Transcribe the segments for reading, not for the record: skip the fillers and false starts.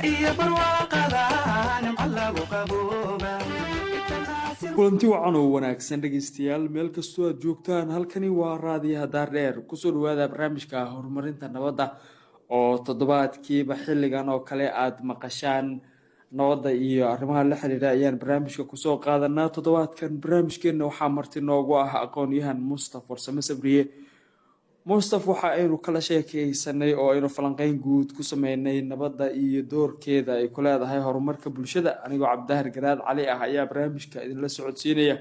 Iyo barwaaqada nimco lagu qabooba. Kulanti wacan oo wanaagsan, dhegeystayaal, meel kastoo aad joogtaan. Halkani waa Raadiyaha Daardheer. Kusoo dhawaada barnaamijka horumarinta nabadda oo toddobaadkiiba xilligan oo kale aada maqashaan. Nabadda iyo arrimaha la xiriira ayaan barnaamijka kusoo qaadanaa. Toddobaadkan barnaamijkeenna waxaa marti noogu ah aqoon-yahan Mustaf Warsame Sabriye. Mustaf waxa aynu kala sheekeysanay oo aynu falanqeyn guud ku sameynay nabadda iyo doorkeeda ay ku leedahay horumarka bulshada. Anigoo Cabdahar Garaad Cali ah ayaa barnaamijka idinla socodsiinaya,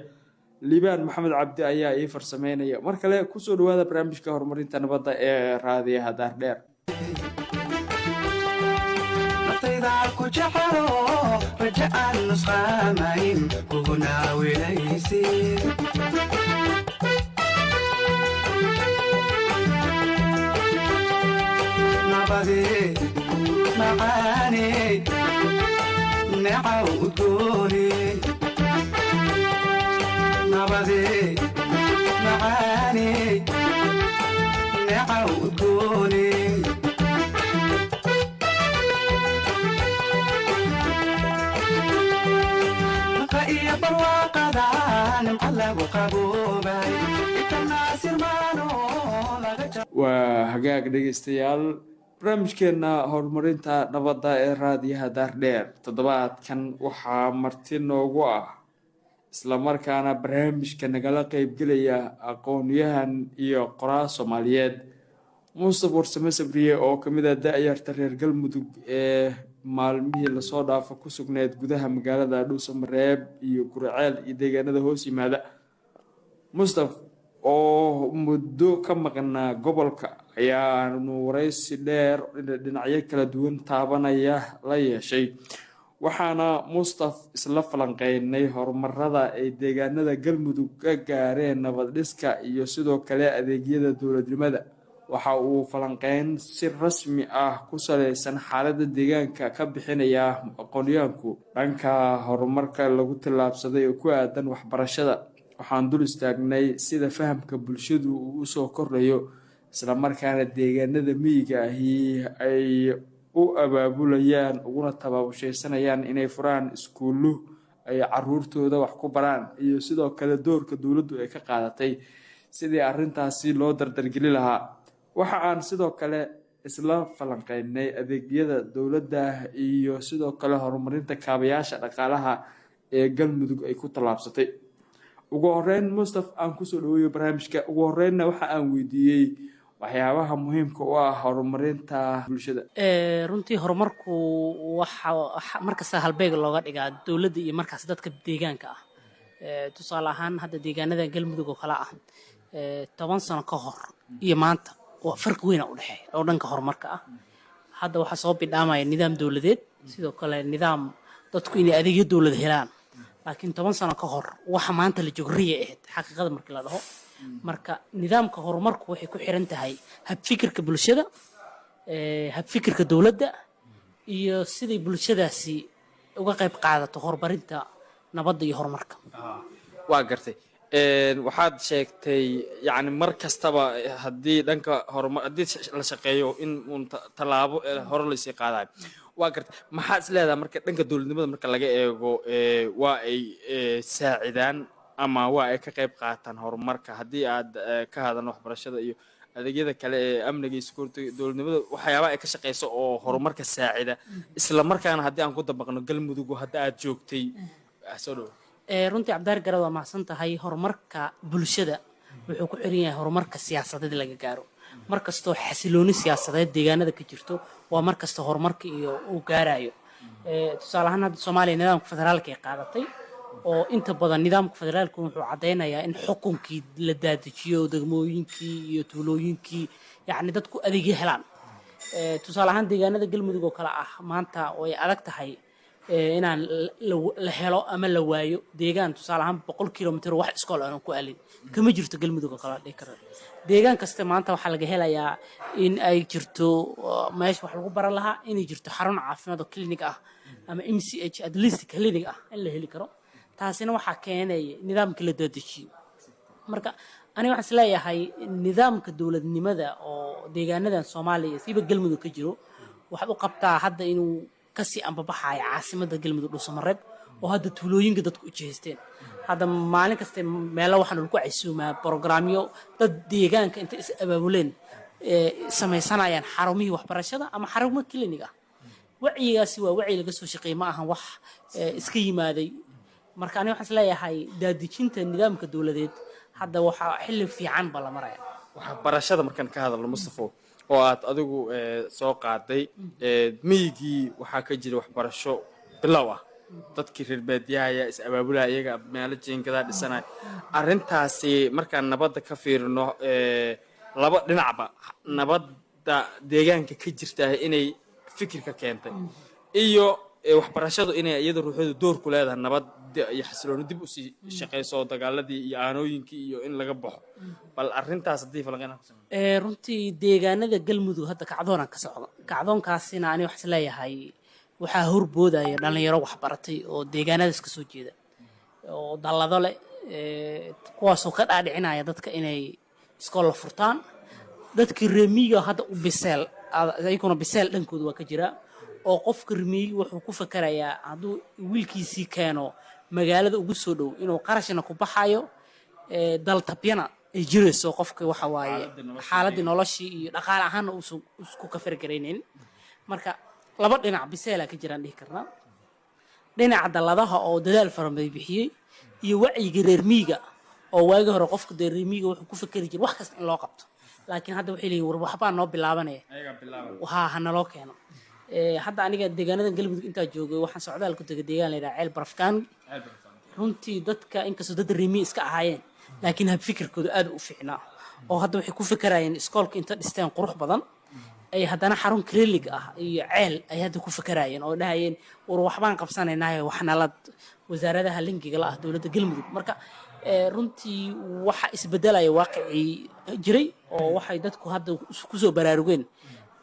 Liibaan Maxamed Cabdi ayaa ii farsameynaya. Mar kale kusoo dhawaada barnaamijka horumarinta nabadda ee Raadiyaha Daardheer. Naftayda ku jecelo, raja aan nusqaamayn kuguna wilaysid. Nabade macaane, necaw udgoone. Nabade macaane, necaw udgoone. Iyo barwaaqada nimco lagu qaboobay itanaasirmaano laga. Waa hagaag, dhegeystayaal, barnaamijkeena horumarinta nabadda ee Raadiyaha Daardheer toddobaadkan waxaa marti noogu ah, islamarkaana barnaamijka nagala qeybgelaya, aqoon-yahan iyo qoraa Soomaaliyeed Mustaf Warsame Sabriye oo kamid ah da-yarta reer Galmudug ee maalmihii lasoo dhaafo ku sugneyd gudaha magaalada Dhuusamareeb iyo Guriceel iyo deegaanada hoos yimaada. Mustaf oo muddo ka maqnaa gobolka ayaanu wareysi dheer dhinacyo kala duwan taabanaya la yeeshay, waxaana Mustaf isla falanqeynay horumarada ay deegaanada Galmudug ka gaareen nabad dhiska iyo sidoo kale adeegyada dowladnimada. Waxa uu falanqeyn si rasmi ah ku saleysan xaaladda deegaanka ka bixinaya aqoonyahanku dhanka horumarka lagu tallaabsaday oo ku aadan waxbarashada. Waxaan dul istaagnay sida fahamka bulshadu uu usoo kordhayo, islamarkaana deegaanada miyiga ahi ay u abaabulayaan uguna tabaabusheysanayaan inay furaan iskuullo ay caruurtooda wax ku baraan, iyo sidoo kale doorka dowladdu ay ka qaadatay sidii arrintaasi loo dardargeli lahaa. Waxa aan sidoo kale isla falanqeynay adeegyada dowladda iyo sidoo kale horumarinta kaabayaasha dhaqaalaha ee Galmudug ay ku tallaabsatay. Ugu horeyn, Mustaf aan kusoo dhaweeyo barnaamijka. Ugu horeynna waxa aan weydiiyey waxyaabaha muhiimka u ah horumarinta bulshada. Runtii horumarku waxa markasta halbeeg looga dhigaa dowladda iyo markaas dadka deegaanka ah. Tusaale ahaan, hadda deegaanada Galmudug oo kale ah, 10 sano ka hor iyo maanta waa farqi weyna u dhexeeya oo dhanka horumarka ah. Hadda waxaa soo bidhaamaya nidaam dowladeed, sidoo kale nidaam dadku inay adeegyo dowlad helaan, laakiin 10 sano ka hor waxa maanta la joogo riya ahayd, xaqiiqada markii la dhaho. Marka nidaamka horumarku waxay ku xiran tahay habfikirka bulshada, habfikirka dowladda iyo siday bulshadaasi uga qayb qaadato horumarinta nabadda iyo horumarka. Waa gartay. Waxaad sheegtay yacni mar kastaba haddii dhanka horumar haddii la shaqeeyo in uun tallaabo hore laysii qaadayo. Waa gartay. Maxaad is leedahay marka dhanka dowladnimada marka laga eego, waa ay saacidaan ama waa ay ka qayb qaataan horumarka, haddii aad ka hadalno waxbarashada iyo adeegyada kale ee amniga iyo security, dowladnimada waxyaabaha ay ka shaqeyso oo horumarka saacida, isla markaana haddii aan ku dabaqno Galmudug hadda aad joogtay? Soo dhowo. Runtii, Cabdaar Garad, waa mahadsan tahay. Horumarka bulshada wuxuu ku xiran yahay horumarka siyaasadeed laga gaaro. Mar kastoo xasilooni siyaasadeed deegaanada ka jirto, waa mar kasta horumarka iyo uu gaarayo. Tusaale ahaan, hadda Soomaaliya nidaamka federaalka ay qaadatay, oo inta badan nidaamka federaalku wuxuu caddeynayaa in xukunkii la daadajiyo degmooyinkii iyo tuulooyinkii, yacni dadku adeegyo helaan. Tusaale ahaan, deegaanada Galmudug oo kale ah maanta way adag tahay inaan la helo ama la waayo deegaan, tusaale ahaan, 100 kilomitr wax iskool aan ku alin kama jirto Galmudug oo kale dhihi karo. Deegaan kasta maanta waxaa laga helayaa in ay jirto meesha wax lagu baran lahaa, inay jirto xarun caafimaad oo clinic ah ama MCH, at least clinic ah in la heli karo. Taasina waxaa keenaya nidaamka la daadejiyey. Marka aniga waxaan isleeyahay nidaamka dowladnimada oo deegaanadan Soomaaliya, siiba Galmudug ka jiro, waxaad u qabtaa hadda inuu Kasii ambabaxaya caasimadda Galmudug, Dhuusamareeb, oo hadda tuulooyinka dadku u jihaysteen. Hadda maalin kaste meelo waxaan lagu casuumaa programyo dad deegaanka inta is abaabuleen samaysanayaan xarumihii waxbarashada ama xarumo clinic ah. Wacyigaasi waa wacyi laga soo shaqeeyey, ma ahan wax iska yimaaday. Marka aniga waxaan isleeyahay daadejinta nidaamka dowladeed hadda waxaa xilli fiican ba la maraya. Waxbarashada markaan ka hadalno, Mustafo, oo aad adigu soo qaaday, miyigii waxaa ka jira waxbarasho bilow ah. Dadkii reer baadiyaha ayaa is abaabulaya, iyaga meelo jiingadaa dhisanaya. Arrintaasi markaan nabadda ka fiirino, laba dhinacba, nabadda deegaanka ka jirta inay fikirka keentay iyo waxbarashadu inay iyada ruuxeedu door ku leedahay nabad iyo xasilooni dib usii shaqayso, dagaaladii iyo aanooyinkii iyo in laga baxo, bal arrintaas haddii falanqeyn ku sameeyo. Runtii deegaanada Galmudug hadda kacdoonaan ka socda. Kacdoonkaasina ani waxaan isleeyahay waxaa horboodaya dhalinyaro waxbaratay oo deegaanadaas ka soo jeeda oo dallado leh, kuwaasoo ka dhaadhicinaya dadka inay iskool la furtaan. Dadkii reer miyiga hadda u biseel, ayaguna biseel dhankooda waa ka jiraa, oo qofka reer miyiga wuxuu ku fakerayaa hadduu wiilkiisii keeno magaalada ugu soo dhow inuu qarashna ku baxayo, daltabyana ay jirayso. Qofka waxa waaye xaaladii noloshii iyo dhaqaale ahaanna uusan isku kafargaraynin. Marka laba dhinac biseelaa ka jiraan dhihi karnaa: dhinaca dalladaha oo dadaal fara badan bixiyey iyo wacyiga reer miyiga, oo waagii hore qofka dee reer miyiga wuxuu ku fakeri jiray wax kasta in loo qabto, laakiin hadda waxay leeyihin war waxbaa noo bilaabanaya, ha naloo keeno. Hadda aniga deegaanada Galmudug intaa joogay waxaan socdaal ku tegay deegaan la yidhaha Ceel Barafkaan. Runtii dadka inkastoo dad reer miyi iska ahaayeen, laakiin hab fikirkooda aad u fiicnaa, oo hadda waxay ku fekerayeen iskoolka inta dhisteen qurux badan ay haddana xarun clinic ah iyo ceel ay hadda ku fekerayeen oo dhahayeen war waxbaan qabsanaynaayo waxnala wasaaradaha linkiga la ah dowladda Galmudug. Marka runtii waxa isbedelaya waaqicii jiray oo waxay dadku hadda kusoo baraarugeen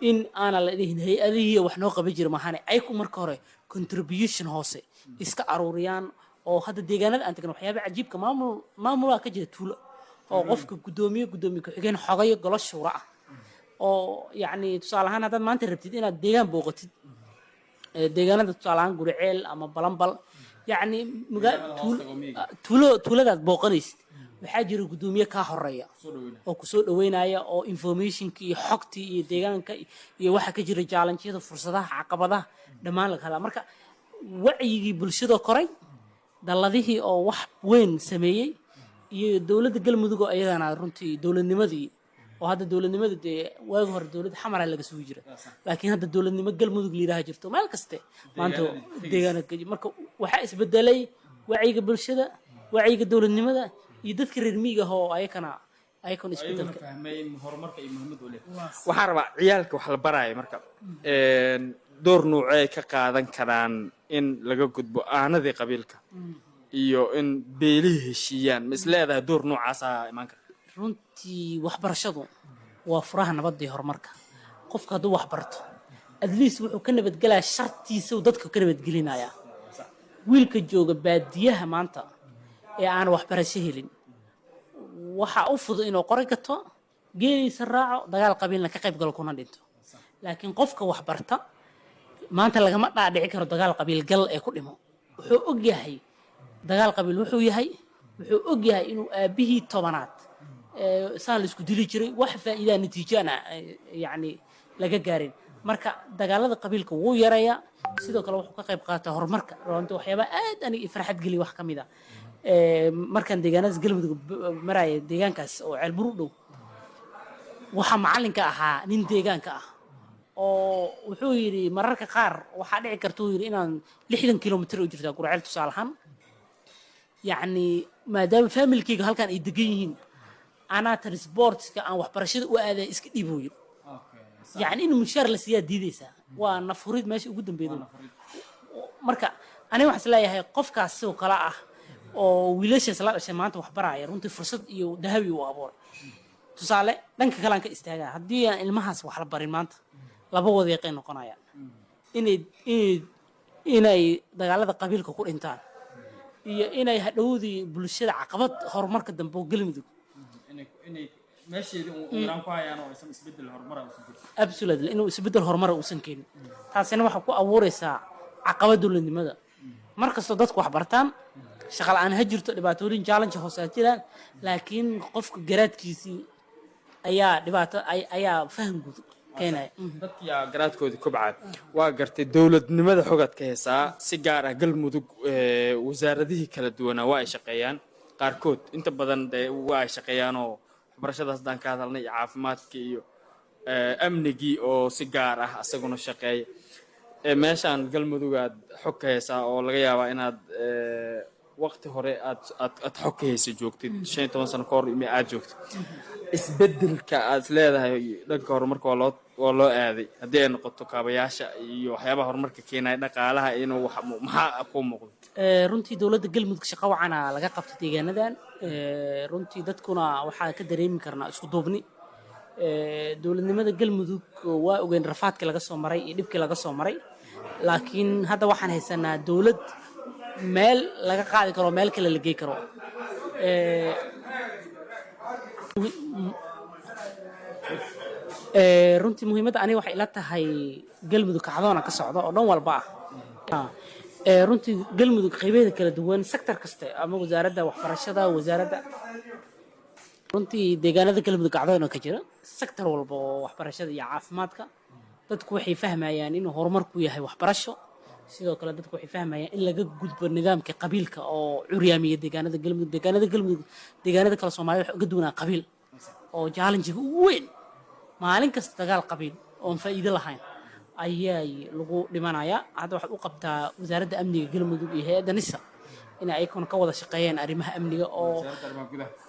in aanan la dhihin hay-adihii wax noo qaban jira maahane, ayaku marka hore contribution hoose iska aruuriyaan. Oo hadda deegaanada aan tagno waxyaaba cajiibka maamulaa ka jira tuulo, oo qofka guddoomiye, guddoomiye ku-xigeen, xogayo, golo shuura ah. Oo yacni tusaale ahaan haddaad maanta rabtid inaad deegaan booqatid, deegaanada tusaale ahaan Guriceel ama Balanbal, yacni tuulo tuuladaad booqanaysid waxaa jira guddoomiye kaa horeeya oo kusoo dhaweynaya, oo informationki iyo xogtii iyo deegaanka iyo waxa ka jira, challengeyada, fursadaha, caqabadaha dhammaan laga hadlaa. Marka wacyigii bulshada koray, dalladihii oo wax weyn sameeyey, iyo dowladda Galmudug oo iyadana runtii dowladnimadii, oo hadda dowladnimada dee waagi hore dowladda Xamara laga sugi jira, laakiin hadda dowladnimo Galmudug liidaha jirto meel kaste maanta deegaana. Marka waxaa isbedelay wacyiga bulshada, wacyiga dowladnimada iyo dadka reer miyiga ah oo ayakana isbedelka Waxaan rabaa ciyaalka wax la baraayo marka door nuucee ka qaadan karaan in laga gudbo aanadii qabiilka iyo in beelihii heshiiyaan? Ma is leedahay door noocaasaa imaan kara? Runtii waxbarashadu waa furaha nabadda iyo horumarka. Qofka hadduu wax barto, at least wuxuu ka nabadgelayaa shartiisa uu dadka ka nabadgelinayaa. Wiilka jooga baadiyaha maanta ee aan waxbarasho helin waxaa u fudud inuu qori gato, geeliisa raaco, dagaal qabiilna ka qayb galo, kuna dhinto. Laakiin qofka wax barta maanta lagama dhaadhici karo dagaal qabiil gal ee ku dhimo. Wuxuu og yahay dagaal qabiil wuxuu yahay, wuxuu og yahay inuu aabbihii 10aad saan la isku dili jiray, wax faa'iidaa natiijaana yacni laga gaarin. Marka dagaalada qabiilka wuu yareeyaa, sidoo kale wuxuu ka qayb qaataa horumarka. Runtii waxyaabaa aad aniga i farxad geliya wax ka mid ah markaan deegaanadaas Galmudug maraya, deegaankaas oo Ceelbur u dhow, waxaa macallinka ahaa nin deegaanka ah oo wuxuu yidhi mararka qaar waxaa dhici karta, uu yidhi, inaan 60 kilomitir u jirtaa Gurceel tusaale ahaan, yacni maadaama familkeyga halkan ay degan yihiin, anaa transportka aan waxbarashada u aadaya iska dhiib, uu yidhi. Yacni in mushaar la siiyaa diideysaa, waa nafurid meesha ugu dambeyda. Marka aniga waxaan isleeyahay qofkaas sidoo kale ah oo wiilashaas la dhashay maanta wax baraya, runtii fursad iyo dahabi uu abuuray. Tusaale dhanka kale aan ka istaagaa, haddii aan ilmahaas wax la barin maanta laba wadiiqay noqonayaan: inay dagaalada qabiilka ku dhintaan iyo inay hadhowdii bulshada caqabad horumarka dambe oo Galmudug. Inay Meesheedii uu yaraan ku hayaan oo aysan isbeddel horumara uusan jirin. Absolutely, inuu isbeddel horumara uusan keenin. Taasina waxaa ku abuureysaa caqabad dowladnimada. Mar kastoo dadku wax bartaan, shaqa la-aan ha jirto, dhibaatooyin challenge hoose ha jiraan, laakiin qofka garaadkiisii ayaa dhibaato ayaa faham guud keenaya. Dadkii aa garaadkoodii kobcaa. Waa gartay. Dowladnimada xogaad ka heesaa, si gaar ah Galmudug, wasaaradihii kala duwanaa waa ay shaqeeyaan qaarkood, inta badan dee waa ay shaqeeyaanoo waxbarashadaas haddaan ka hadalnay iyo caafimaadkii iyo amnigii oo si gaar ah asaguna shaqeeya. Meeshaan Galmudug aad xog ka heesaa oo laga yaabaa inaad waqti hore aad xog ka heysa joogtid, 15 sano ka hor ime aad joogtid, isbedelka aad is leedahay dhanka horumarka waa loo aaday, haddii ay noqoto kaabayaasha iyo waxyaabaha horumarka keenaya, dhaqaalaha, inuu wax maxaa kuu muuqdo? Runtii dowladda Galmudug shaqo wacana laga qabtay deegaanadan. Runtii dadkuna waxaa ka dareemi karnaa isku duubni. Dowladnimada Galmudug waa ogeen rafaadkii laga soo maray iyo dhibkii laga soo maray, laakiin hadda waxaan haysanaa dowlad meel laga qaadi karo, meel kale la gey karo. Runtii muhiimadda aniga waxay ila tahay Galmudug kacdoona ka socda oo dhan walba ah. Runtii Galmudug qaybaheeda kala duwan, sector kaste, ama wasaaradda waxbarashada, wasaaradda, runtii deegaanada Galmudug kacdoona ka jira sector walba oo waxbarashada iyo caafimaadka. Dadku waxay fahmayaan inuu horumarku yahay waxbarasho. Sidoo kale dadku waxay fahmayaan in laga gudbo nidaamka qabiilka oo curyaamiya deegaanada Galmudug. Deegaanada Galmudug deegaanada kale Soomaalida waxay uga duwanaa qabiil oo challenge-ga ugu weyn. Maalin kasta dagaal qabiil oon faa'iido lahayn ayay lagu dhimanayaa. Hadda waxaad u qabtaa wasaaradda amniga Galmudug iyo hay-adda NISA inay ayaguna ka wada shaqeeyeen arrimaha amniga oo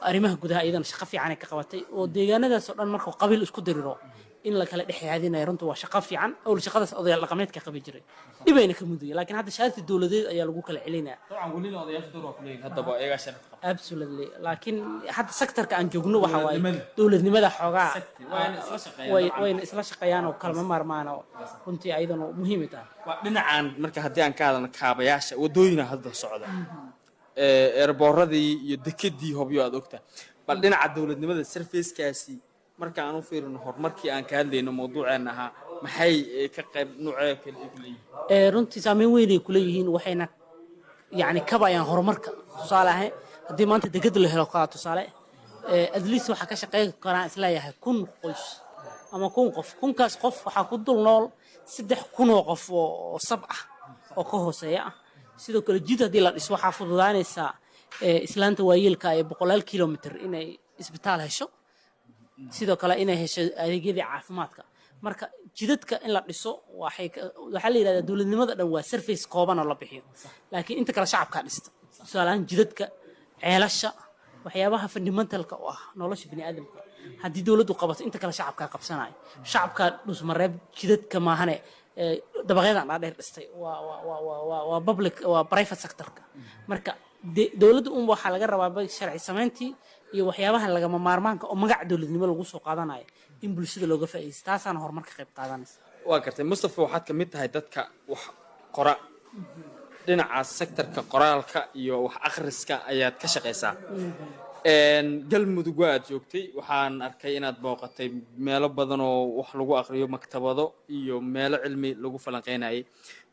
arrimaha gudaha iyadana shaqo fiican ay ka qabatay, oo deegaanadaas oo dhan markuu qabiil isku diriro in la kala dhex raadinayo. Runtu waa shaqo fiican. Owl shaqadaas odayaal dhaqameedka qabi jiray, dhibayna ka mudaya, laakiin hadda shaarti dowladeed ayaa lagu kala celinaya. Dabcan welina odayaasha door waa ku leeyihin haddaba, iyagaa sharaf qaba. Absolutely, laakiin hadda sectorka aan joogno waxa waaye Dowladnimada. Dowladnimada xoogaa Wayna isla shaqeeyaan dabcan. Wayna isla shaqeeyaan oo kalama maarmaan oo runtii ayadana muhiim ay tahay. Waa dhinacaan marka haddii aan ka hadalno kaabayaasha, wadooyina hadda socda, eerbooradii iyo dekedii Hobyo aad ogtahay. Bal dhinaca dowladnimada servicekaasi marka aan u fiirino horumarkii aan ka hadlayno, mawduuceen ahaa, maxay ka qayb noocee kale ay ku leeyihiin? Runtii saameyn weyn ay kuleeyihiin, waxayna yacni kabayaan horumarka. Tusaale ahaan, haddii maanta deked la helo kaa tusaale, at least waxaa ka shaqeyn karaan isleeyahay 1000 qoys ama 1000 qof. 1000-kaas qof waxaa ku dul nool 3000 oo qof oo sab ah oo ka hooseeya ah. Sidoo kale jid haddii la dhiso, waxaa fududaanaysaa islaanta waayeelka ee boqolaal kilomitr inay isbitaal hesho, sidoo kale inay hesho adeegyadii caafimaadka. Marka jidadka in la dhiso waxaa la yidhahdaa dowladnimada dhan waa service kooban oo la bixiyo, laakiin inta kale shacabkaa dhista. Tusaale ahaan jidadka, ceelasha, waxyaabaha fundamentalka u ah nolosha biniaadamka haddii dowladdu qabato, inta kale shacabkaa qabsanaya. Shacabkaa Dhusmareeb jidadka maahane dabaqyadan dhaadheer dhistay waa public, waa private sectorka. Marka dowladda un waxaa laga rabaa sharci samayntii iyo waxyaabaha lagama maarmaanka oo magaca dowladnimo lagu soo qaadanayo in bulshada looga faa'iidaysto. Taasaana horumar ka qayb qaadanaysa. Waa gartay. Mustafa, waxaad ka mid tahay dadka wax qora, dhinaca sectorka qoraalka iyo wax akhriska ayaad ka shaqaysaa. Galmudug waa aad joogtay, waxaan arkay inaad booqatay meelo badan oo wax lagu aqriyo, maktabado iyo meelo cilmi lagu falanqeynayay.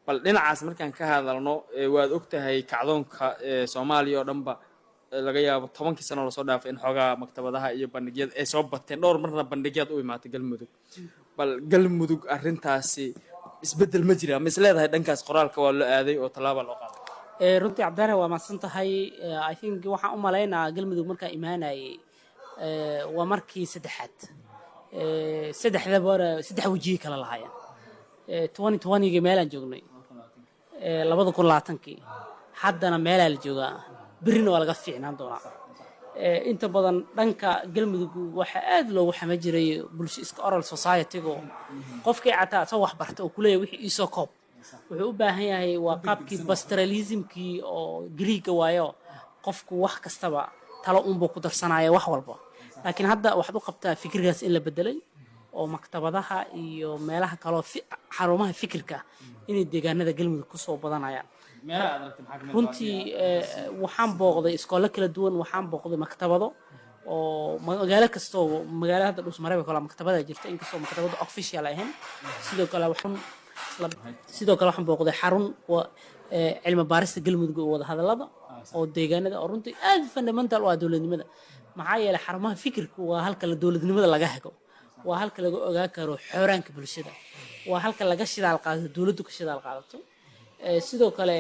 Bal dhinacaas markaan ka hadalno, waad ogtahay kacdoonka Soomaaliya oo dhanba, laga yaabo 10-kii sano lasoo dhaafay in xoogaa maktabadaha iyo bandhigyada ay soo bateen, dhowr marna bandhigyaad u imaatay Galmudug. Bal Galmudug arrintaasi isbeddel ma jira, ma is leedahay dhankaas qoraalka waa loo aaday oo tallaaba loo qaaday? Runtii Cabdare, waa mahadsan tahay. I think waxaan u malaynaa Galmudug markaa imaanayay waa markii saddexaad. Saddexdaba hore saddex wejiyay kala lahaayeen. 2020-gii meelaan joognay, 2020-kii, haddana meelaa la joogaa, berrina waa laga fiicnaan doonaa. Inta badan dhanka Galmudug waxaa aad loogu xama jiray bulsho iska oral society-go, qofkii cataa asagoo wax barta oo kuleeyahay wixii iisoo koob. Wuxuu u baahan yahay waa qaabkii pastoralismkii oo Greega waayo, qofku wax kastaba talo unbuu ku darsanaya wax walba. Laakiin hadda waxaad u qabtaa fikirkaas in la bedelay oo maktabadaha iyo meelaha kaloo xarumaha fikirka inay deegaanada Galmudug kusoo badanayaan. Meelaha aad aragtay maxaa kamid ah? Runtii waxaan booqday iskoolo kala duwan, waxaan booqday maktabado. Oo magaalo kastoo, magaalo hadda Dhuusmareeb kale maktabada jirta, inkastoo maktabada official ahayn. Sidoo kale waxaan booqday xarun cilmi baarista Galmudug oo wada hadallada oo deegaanada, oo runtii aad fundamental u ah dowladnimada. Maxaa yeelay xarumaha fikirku waa halka la dowladnimada laga hego, waa halka laga ogaan karo xooraanka bulshada, waa halka laga shidaal qaadato, dowladdu ka shidaal qaadato. Sidoo kale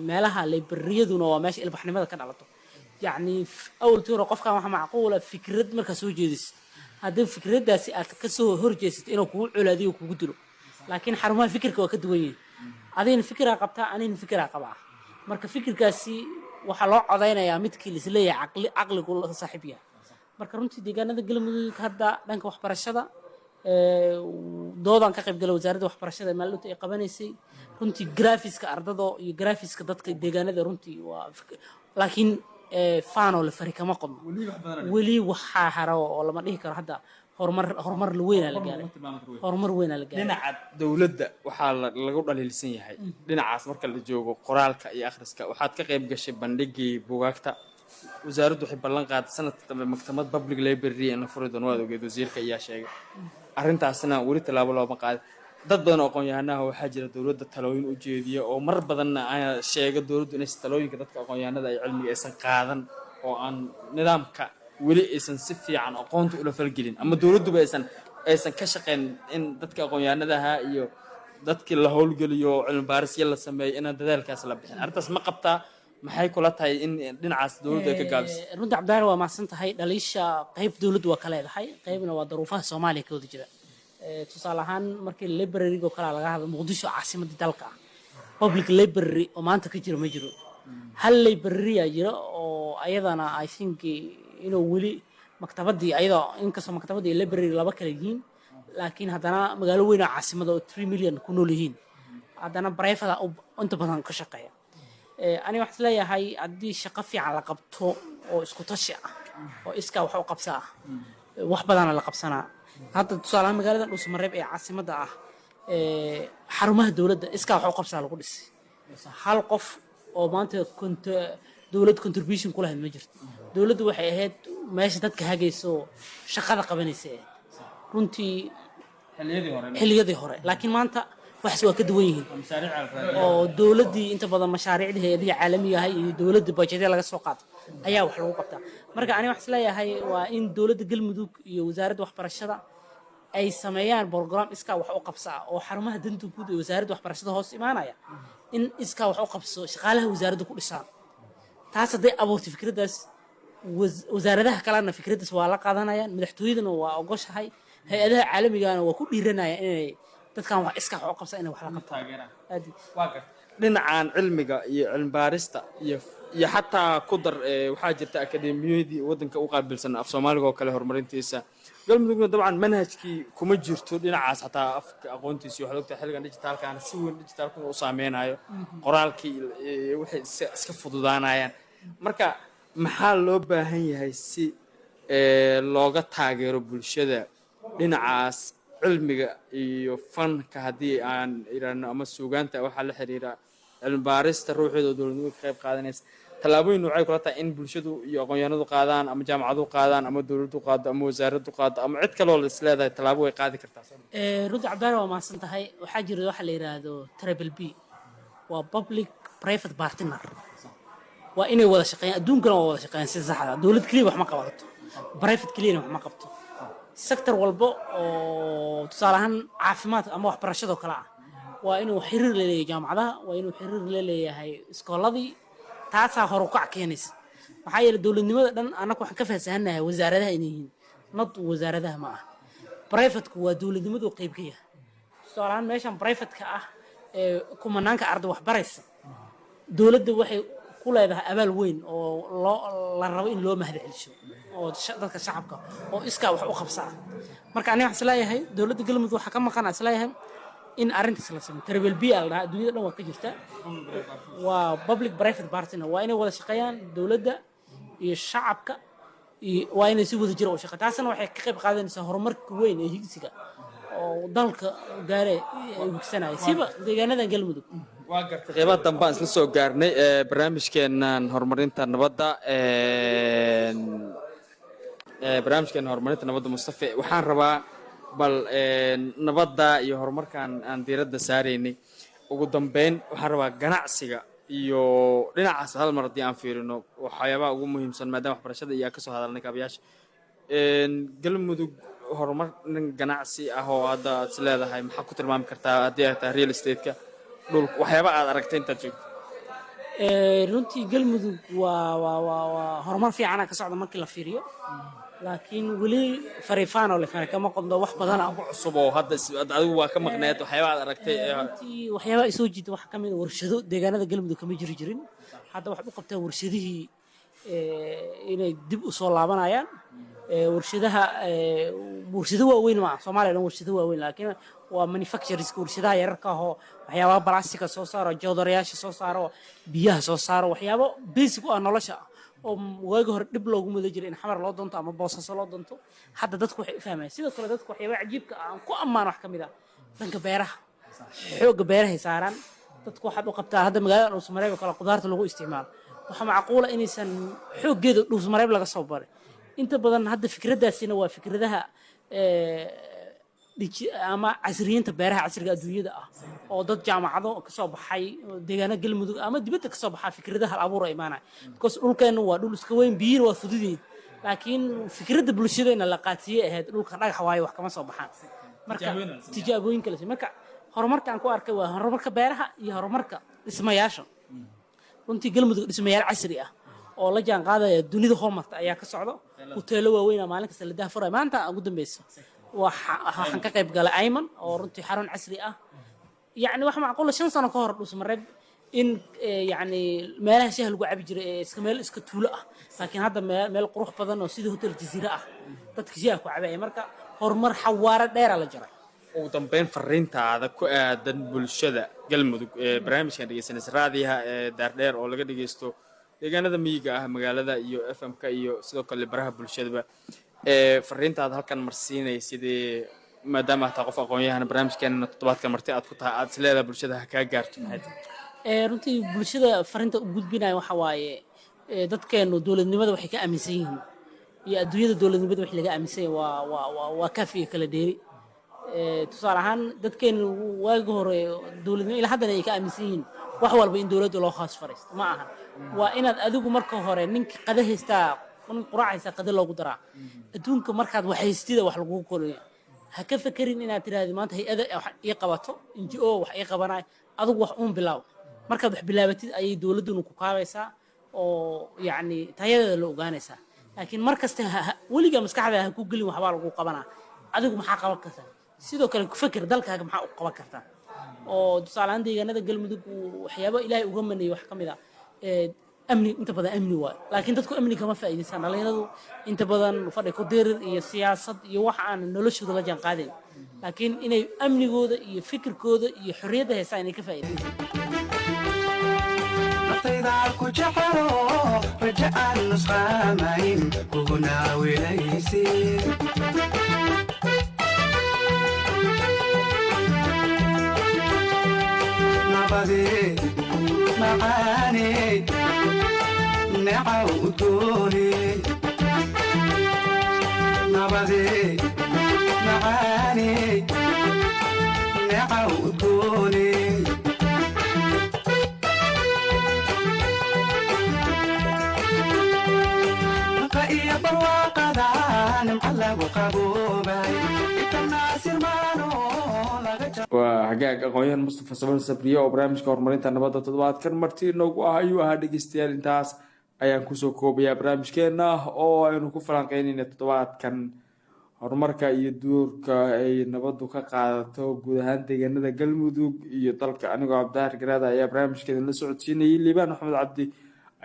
meelaha librariyaduna waa meesha ilbaxnimada ka dhalato. Yacni awaltii hore qofkan waxa macquula fikrad markaa soo jeedisid, haddii fikraddaasi aad kasoo horjeesatid, inuu kugu colaadiyo, kugu dilo. Laakiin xarumaha fikirka waa ka duwan yihin. Adigna fikiraa qabtaa, anigna fikiraa qabaa. Marka fikirkaasi waxaa loo codaynayaa midkii laisleeyahay caqli, caqligu la saaxiib yahay. Marka runtii deegaanada Galmudug hadda dhanka waxbarashada, doodaan ka qayb galay wasaaradda waxbarashada maalinta ay qabanaysay. Runtii graphics-ka ardada iyo graphics-ka dadka deegaanada runtii waa laakiin faanoo la fari kama qodno. Weli waxaa hara oo lama dhihi karo hadda horumar weynaa la gaaray, horumar weynaa la gaaray. Dhinaca dowladda waxaa lagu dhaliilsan yahay dhinacaas marka la joogo qoraalka iyo akhriska. Waxaad ka qayb gashay bandhigii buugaagta. Wasaaraddu waxay ballan qaaday sanadka dambe maktabad public library in la furi doono. Waad ogeed, wasiirka ayaa sheegay. Arrintaasna weli tallaabo looma qaadin. Dad badan oo aqoon-yahanaha waxaa jira dowladda talooyin u jeediya, oo mar badanna sheega dowladdu inaysan talooyinka dadka aqoon-yahanada ay cilmiga aysan qaadan, oo aan nidaamka weli aysan si fiican aqoonta ula falgelin, ama dowladduba aysan ka shaqeyn in dadka aqoon-yahanadaha iyo dadkii la howlgeliyo, cilmi baarisyo la sameeyo, inaan dadaalkaas la bixin. Arrintaas ma qabtaa? Maxay kula tahay in dhinacaas dowladdu ay ka gaabiso? Runtii Cabdillahi, waa mahadsan tahay. Dhaliisha qayb dowladdu waa ka leedahay, qaybna waa daruufaha Soomaaliya ka wada jira. Tusaale ahaan markii library-ga oo kale laga hadlo, Muqdisho caasimadda dalka ah public library oo maanta ka jiro ma jiro. Hal library aa jira oo ayadana I think inuu weli maktabadii ayadoo, inkastoo maktabadii iyo library laba kala yihiin, laakiin haddana magaalo weyn oo caasimada oo 3 million ku nool yihiin, haddana private inta badan ka shaqeeya. Aniga waxaan isleeyahay haddii shaqo fiican la qabto oo isku tashi ah oo iskaa wax u qabsa ah, wax badana la qabsanaa. Hadda tusaalahaan magaalada Dhuusamareeb ee caasimadda ah, xarumaha dowladda iskaa wax u qabsaa lagu dhisay. Hal qof oo maanta dowlad contribution ku lahayd ma jirto. Dowladdu waxay ahayd meesha dadka hagayso, shaqada qabanaysa ahayd runtii xilliyadii hore. Xilliyadii hore. Laakiin maanta waxaas waa ka duwan yihiin. Mashaariic la raadiyo. Oo dowladdii inta badan mashaariicdii hay-adihii caalamiga ahay iyo dowladda budget-ya laga soo qaato ayaa wax lagu qabtaa. Marka aniga waxaan isleeyahay waa in dowladda Galmudug iyo wasaaradda waxbarashada ay sameeyaan program iskaa wax u qabsa ah, oo xarumaha danta guud ee wasaaradda waxbarashada hoos imaanaya in iskaa wax u qabso shaqaalaha wasaaradda ku dhisaan. Taas hadday abuurtay fikraddaas, wasaaradaha kalena fikraddaas waa la qaadanayaan, madaxtooyaduna waa ogoshahay, hay-adaha caalamigana waa ku dhiiranayaan inay dadkan wax iskaa wax u qabsa inay wax la qabtaan. Taageeraan. Aad. Waa garta. Dhinacan cilmiga iyo cilmi baarista iyo xataa ku dar, waxaa jirta akademiyadii waddanka u qaabilsan af Soomaaliga oo kale horumarintiisa. Galmudugna dabcan manhajkii kuma jirto dhinacaas, xataa afka aqoontiisi. Waxaad ogtahay xilligan dijitaalkaana si weyn dijitaalkuna u saameynayo qoraalkii, waxay iska fududaanayaan. Marka maxaa loo baahan yahay si looga taageero bulshada dhinacaas cilmiga iyo fanka, haddii aan idhaahno, ama suugaanta waxaa la xiriira cilmi baarista ruuxeeda oo dowladnimada ka qayb qaadanaysa? Tallaabooyin noocay kula tahay in bulshadu iyo aqoon-yahanadu qaadaan, ama jaamacaduhu qaadaan, ama dowladdu qaado, ama wasaaraddu qaado, ama cid kaloo la is leedahay tallaabo way qaadi kartaa? Runtii Cabdillahi, waa mahadsan tahay. Waxaa jira waxa la yidhaahdo triple P, waa public private partner. Waa inay wada shaqeeyaan. Adduunkana waa wada shaqeeyaan si saxda. Dowlad keliya wax ma qabato, private keliyana wax ma qabto. Sector walba oo tusaale ahaan caafimaadka ama waxbarashadoo kale ah waa inuu xiriir la leeyahay jaamacadaha, waa inuu xiriir la leeyahay iskooladii. Taasaa hor u kac keenaysa. Maxaa yeelay dowladnimada dhan annaga waxaan ka faahfaahanahay wasaaradaha inay yihiin, not wasaaradaha ma aha. Private-ku waa dowladnimadu qayb ka yahay. Tusaale ahaan meeshan private-ka ah ee kumanaanka arday wax baraysa, dowladda waxay ku leedahay abaal weyn oo loo la rabo in loo mahadcelisho, oo dadka shacabka oo iskaa wax u qabsa ah. Marka aniga waxaan isleeyahay dowladda Galmudug waxaa ka maqan, aan isleeyahay in arrintaas la sameeyo. Triple P aa la dhahaa, adduunyada dhan waa ka jirta, waa public private partner. Waa inay wada shaqeeyaan dowladda iyo shacabka iyo waa inay si wada jira u shaqeeyaan. Taasna waxay ka qayb qaadanaysaa horumarka weyn ee higsiga oo dalka gaare higsanaya, siba deegaanadan Galmudug. Waa gartay. Qeybaha dambe aan isla soo gaarnay ee barnaamijkeenan horumarinta nabadda. Barnaamijkeena horumarinta nabadda, Mustafe, waxaan rabaa bal nabadda iyo horumarkan aan diiradda saaraynay, ugu dambeyn waxaan rabaa ganacsiga iyo dhinacaas hal mar haddii aan fiirino, waxyaabaha ugu muhiimsan, maadaama waxbarashada iyo aan kasoo hadalnay kaabayaasha. Galmudug horumar nin ganacsi ah oo hadda aad is leedahay maxaa ku tilmaami kartaa, haddii ay tahay real estate-ka, dhulka, waxyaaba aad aragtay intaad joogto? Runtii Galmudug waa horumar fiicana ka socda markii la fiiriyo, laakiin weli fariifaan oo lefana kama qodno wax badan ah. Ku cusub oo hadda adigu waa ka maqneed, waxyaaba aad aragtay Runtii waxyaabaha isoo jiita waxaa ka mid ah warshado. Deegaanada Galmudug kama jiri jirin. Hadda waxaad u qabtaa warshadihii inay dib u soo laabanayaan. Warshadaha warshado waaweyn ma aha Soomaaliya dhan warshado waaweyn, laakiin waa manufacturers, warshadaha yararka ahoo waxyaabaha balaastika soo saaro, joodarayaasha soo saaro, biyaha soo saaro, waxyaabo basic u ah nolosha ah oo waagi hore dhib loogu mudan jiray in Xamar loo doonto ama Boosaaso loo doonto. Hadda dadku waxay u fahmayaan. Sidoo kale dadku waxyaabaha cajiibka ah aan ku ammaan wax ka mid ah dhanka beeraha, xoogga beerahay saaraan dadku. Waxaad u qabtaa hadda magaalada Dhuusmareeb oo kale qudaarta lagu isticmaalo, waxaa macquula inaysan xooggeeda Dhuusmareeb laga soo baray inta badan. Hadda fikraddaasina waa fikradaha ama casriyiinta beeraha casriga adduunyada ah oo dad jaamacado kasoo baxay oo deegaano Galmudug ama dibadda kasoo baxaa fikradaha hal abuur ay imaanaya, because dhulkeenu waa dhul iska weyn, biyihina waa fududiin, laakiin fikradda bulshadeena la qaadsiiyey ahayd dhulka dhagax waayo, wax kama soo baxaan. Marka tijaabooyin kale. Marka horumarka aan ku arkay waa horumarka beeraha iyo horumarka dhismayaasha. Runtii Galmudug dhismayaal casri ah oo la jaan qaadaya dunida horumarta ayaa ka socdo. Hoteelo waaweyn maalin kasta la daahfuraya. Maanta ugu dambeysa waxaan ka qayb galay Ayman oo runtii xarun casri ah. Yacni wax macquula 5 sano ka hor Dhuusmareeb in yacni meelaha shaha lagu cabi jiray ee iska meel iska tuulo ah, laakiin hadda meel qurux badan oo sida Hotel Jaziira ah dadka shaha ku cabaya. Marka horumar xawaare dheera la jaray. Ugu dambeyn, fariintaada ku aadan bulshada Galmudug ee barnaamijkan dhegeysanaysa, raadiyaha ee Daardheer oo laga dhegeysto deegaanada miyiga ah, magaalada iyo FM-ka iyo sidoo kale baraha bulshadaba, ee fariintaada halkan marsiinaysidee, maadaama aad tahay qof aqoon-yahan, barnaamijkeenana toddobaadkan marti aad ku tahay, aad is leedahay bulshada ha kaa gaarto, maxay tahay? Runtii bulshada fariinta u gudbinaya waxa waaye, dadkeenu dowladnimada waxay ka aaminsan yihiin iyo adduunyada dowladnimada wax laga aaminsan yahay waa kaaf iyo kala dheeri. Tusaale ahaan, dadkeenu waagi hore dowladnimo ilaa haddana ay ka aaminsan yihiin wax walba in dowladda loo hoos fariisto. Ma ahan, waa inaad adigu marka hore ninka qada haystaa, nin quraac haystaa qada loogu daraa. Adduunka markaad wax haystida wax lagugu koriyo. Ha ka fekerin inaad tiraahdo maanta hay-ada wax ii qabato, NGO wax ii qabanayo. Adigu wax uun bilaaw. Markaad wax bilaabatid ayay dowladduna ku kaabaysaa oo yacni tayadeeda la ogaanaysaa. Laakiin mar kasta weligaa maskaxda ha ku gelin waxbaa lagu qabanaa. Adigu maxaa qaban kartaa? Sidoo kale ku feker dalkaaga maxaa u qaban kartaa. Oo tusaale ahaan deegaanada Galmudug waxyaabo Ilaahay uga maneeyay wax ka mid ah amni. Inta badan amni waayo, laakiin dadku amni kama faa'iidaystaan. Dhalinyaradu inta badan fadhi ku dirir iyo siyaasad iyo wax aan noloshooda la jaan qaadayn, laakiin inay amnigooda iyo fikirkooda iyo xorriyadda haystaan inay ka faa'iidaystaan. Naftayda ku jecelo, raja aan nusqaamayn kuguna wilaysid. Nabadi macaani necaw udgooni, nabadi macaani necaw udgooni. Naqa iyo barwaaqada nimca lagu qaboobay inta naasir maano laga. Waa hagaag. Aqoon-yahan Mustafa Saban Sabriye oo barnaamijka horumarinta nabadda toddobaadkan marti inoogu ah ayuu ahaa. Dhegeystayaal, intaas ayaan kusoo koobayaa barnaamijkeena oo aynu ku falanqeynayna toddobaadkan horumarka iyo doorka ay nabaddu ka qaadato guud ahaan deegaanada Galmudug iyo dalka. Anigoo Cabdidaahir Garaada ayaa barnaamijkeeda la socodsiinayay, Liibaan Maxamed Cabdi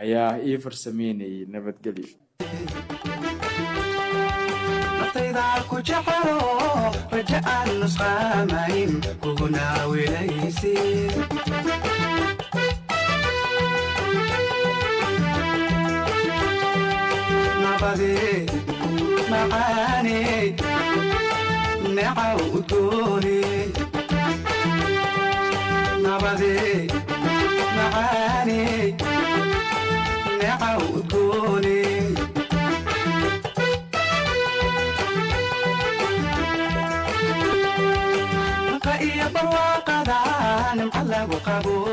ayaa ii farsameynayay. Nabadgelyo. Naftayda ku jecelo, raja aan nusqaamayn kuguna wilaysid. Nabadi macaani necaw udgooni, nabadi macaani necaw udgooni. Nimca lagu qabo.